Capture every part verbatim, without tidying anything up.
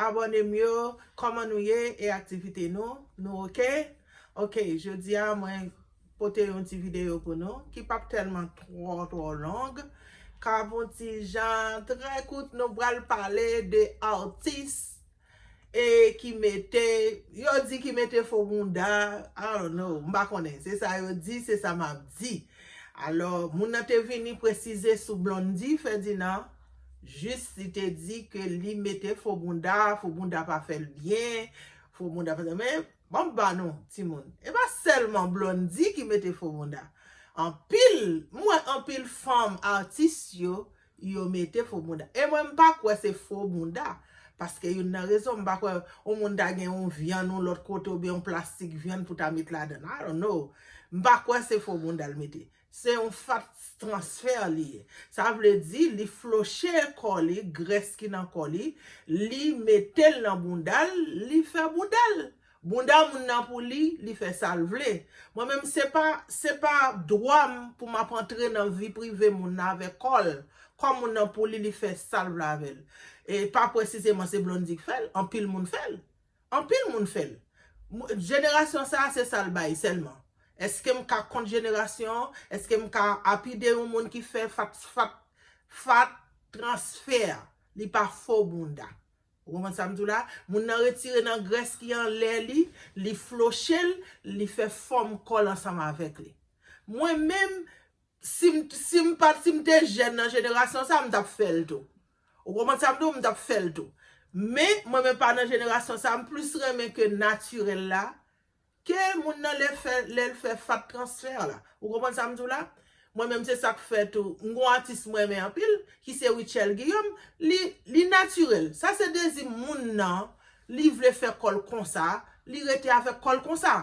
Abòne m yo, kòman nou ye e aktivite nou? Nou oke? Oke, jodi a mwen pote yon ti videyo pou nou ki p ap tèlman twò twò long. K ap yon ti jan trè kout, nou pral pale de atis e ki mete, yo di ki mete fo bounda, I don't know, m pa konnen. Se sa yo di, se sa m ap di. Alò, moun nan te vini presize sou Blondy Ferdinand, jis li te di ke li mete fo bounda, fo bounda pa fè l byen, fo bounda pa fè, men, ban m ba nou, timoun. E pa sèlman Blondy ki mete fo bounda. Anpil, m wè anpil fanm atis yo, yo mete fo bounda. E mwen, m pa kwè se fo bounda. Paske youn nan rezon, m pa kwè yon moun ta gen yon vyann yon lòt kote oubyen yon plastik vyann pou ta met ladan. I don't know. M pa kwè se fo bounda l mete. Se yon fat transfè li ye. Sa vle di, li floche kò li, grès ki nan kò li, li mete l nan bounda l, li fè bounda l. Bounda moun nan pou li, li fè sa l vle. Mwen menm, se pa, se pa dwa m pou m ap antre nan vi prive moun nan avèk kò l. Kò moun nan pou li, li fè sa l vle avè l. E pa presizeman se Blondy k fè l, anpil moun fè l. Anpil moun fè l. Mo-, jenerasyon sa a, se sa l bay sèlman. Èske m ka kont jenerasyon an? Èske m ka apide yon moun ki fè fat, fat, fat transfè? Li pa fo bounda. Ou konprann sa m di w la? Moun nan retire nan grès ki anlè li, li floche l, li fè fòm kò l ansanm avèk li. Mwen menm, si m, si m pa, si m te jèn nan jenerasyon sa, m t ap fè l tou. Ou konprann sa m di w? M t ap fè l tou. Men, mwen menm pa nan jenerasyon sa, m plis renmen ke natirèl la, ke moun nan lè fè, lè l fè fat transfè la. Ou konprann sa m di w la? Mwen menm se sa k fè tou. M gon atis mwen renmen anpil, ki se Rutshelle Guillaume. Li, li natirèl. Sa se dezi moun nan. Li vle fè kò l konsa, li rete avèk kò l konsa.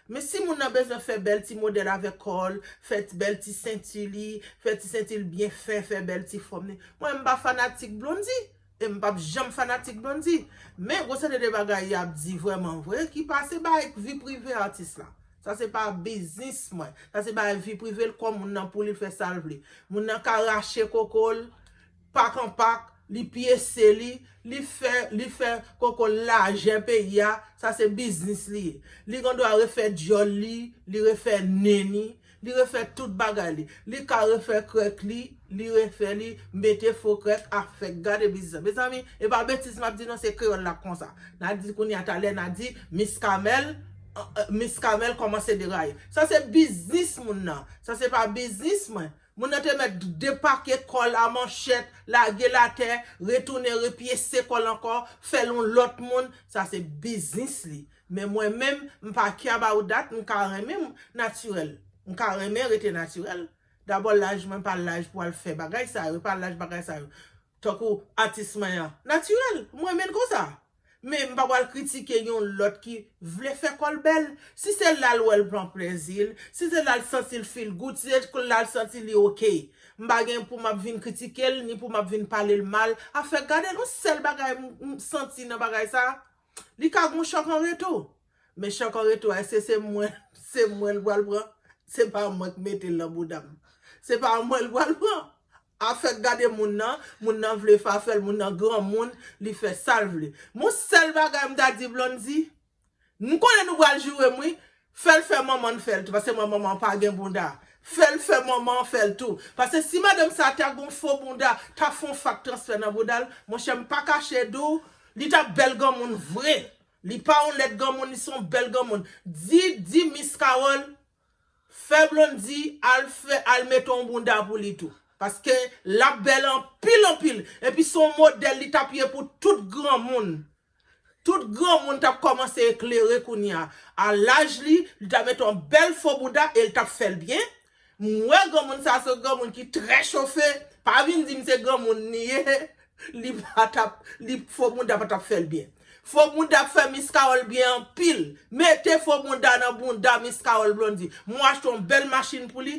Men si moun nan bezwen fè bèl ti modèl avèk kò l, fè ti bèl ti senti li, fè ti senti l byen fen, fè bèl ti fòm li. Mwen, m pa fanatik Blondy. E m p ap janm fanatik Blondy. Men, gwo seri de bagay y ap di vrèman vre ki pa se bagay vi prive atis la. Sa se pa biznis mwen. Sa se bagay vi prive l, kò moun nan pou li, l fè sa l vle. Moun nan ka rache koko l, pak an pak, li pyese li, li fè, li fè koko l lajè peyi a, sa se biznis li ye. Li gen dwa refè dyòl li, li refè nen li, li refè tout bagay li. Li ka refè krèk li, li refè li, mete fo krèk, afè, gade biznis lan. Mezanmi, e pa betiz m ap di non, se kreyòl la konsa. N a di kounye a talè, n a di, Miss Carmel, euh, euh, Miss Carmel kòmanse deraye. Sa se biznis moun nan. Sa se pa biznis mwen. Moun nan te mèt depake kò l a manchèt, lage l atè, retounen repyese kò l ankò, fè l yon lòt moun. Sa se biznis li. Men mwen menm, m pa care about that, m ka renmen m natirèl. M ka renmen rete natirèl. Dabò, laj mwen pa laj pou al fè bagay sa yo, pa laj bagay sa yo. Tankou atis mwen an, natirèl, m renmen l konsa. Men m pa pral kritike yon lòt ki vle fè kò l bèl. Si se la l wè l pran plezi l, si se la l santi l feel good, si se la l santi li oke. M pa gen pou m ap vin kritike l, ni pou m ap vin pale l mal. Afè gade l, yon sèl bagay m, m santi nan bagay sa, li ka gon chòk an retou. Men chòk an retou a, èske se mwen, se mwen l pral pran? Se pa mwen k mete l nan bouda m. Se pa mwen l pral pran. Afè gade moun nan, moun nan vle fè afè l, moun nan granmoun, li fè sa l vle. Yon sèl bagay m ta di Blondy, m konnen nou pral joure m wi, fè l fè manman l fè l tou, paske mwen manman pa gen bounda. Fè l fè manman an fè l tou. Paske si madanm sa ta gon fo bounda, ta fè yon fat transfè nan bouda l, monchè m pa kache di w, li t ap bèl granmoun vre. Li pa yon lèd granmoun, li se yon bèl granmoun. Di, di Miss Carole, fè Blondy al fè, al mete yon bounda pou li tou. Paske l ap bèl anpil, anpil. Epi se yon modèl li t ap ye pou tout granmoun. Tout granmoun t ap kòmanse eklere kounye a. A laj li, li t ap mete yon bèl fo bounda e l t ap fè l byen. M wè granmoun sa se yon granmoun ki trè chofe. Pa vin di m se granmoun li ye. Li pa t ap, li fo bounda pa t ap fè l byen. Fo bounda ap fè Miss Carole byen anpil. Mete fo bounda nan bounda Miss Carole Blondy. Mwen achte yon bèl machin pou li.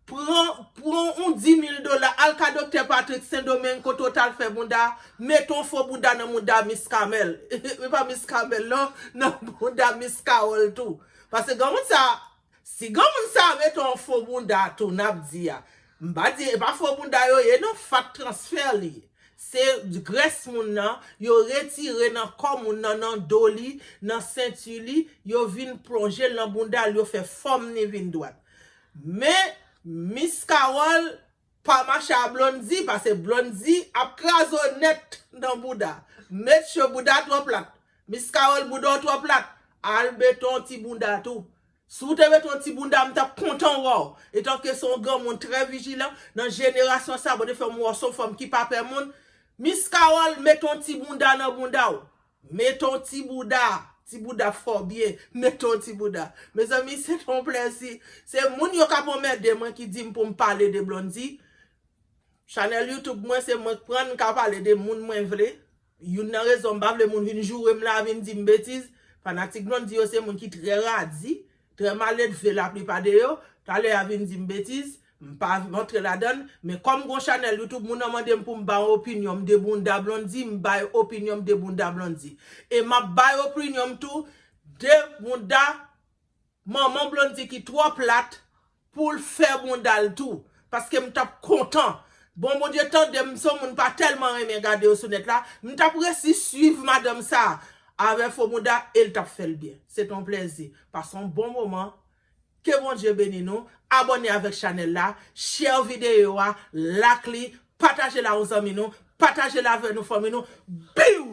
Pran, pran yon dis mil dola, al ka Doktè Patrick Sendomeng kote w t al fè bounda, mete yon fo bounda nan bounda Miss Carmel. E pa Miss Carmel non, nan bounda Miss Carole tou. Paske granmoun sa, si granmoun sa mete yon fo bounda tou, n ap di a. M pa di, e pa fo bounda yo ye non, fat transfè li ye. Se grès moun nan, yo retire nan kò moun nan, nan do li, nan senti li, yo vin plonje l nan bounda l, yo fè fòm ni vin dwat. Men, Miss Carole pa mache a Blondy, paske Blondy ap kraze w nèt nan bouda. Met cho bouda twò plat. Miss Carole bouda w twò plat. Al mete yon ti bounda tou. Si w te mete yon ti bounda, m t ap kontan wè w. Etanke se yon granmoun trè vijilan, nan jenerasyon sa, Bondye fè m wè w se yon fanm ki pa pè moun. Miss Carole, mete yon ti bounda nan bounda w. Mete yon ti bouda. Ti bouda fè w byen. Mete yon ti bouda. Mezanmi, se te yon plèzi. Se moun yo k ap anmède mwen ki di m pou m pale de Blondy. Chanèl YouTube mwen, se mwen k pran l, m ka pale de moun mwen vle. Youn nan rezon m pa vle moun vin joure m la, vin di m betiz. Fanatik Blondy yo se moun ki trè radi, trè maledve laplipa de yo. Talè a vin di m betiz, m pa antre ladan l. Men kòm gon chanèl YouTube, moun nan mande m pou m bay opinyon m de bounda Blondy, m bay opinyon m de bounda Blondy. E m ap bay opinyon m tou de bounda manman Blondy ki twò plat pou l fè bounda l tou. Paske m t ap kontan. Bon, Bondye tande m, se yon moun pa tèlman renmen gade yo sou nèt la. M t ap resi swiv madanm sa avè fo bounda e l t ap fè l byen. Se te yon plèzi. Pase yon bon moman. Ke Bondye beni nou. Abòne avèk chanèl la. Share videyo a. Like li. Pataje l a yon zanmi nou. Pataje l avè nou fanmi nou. Biw!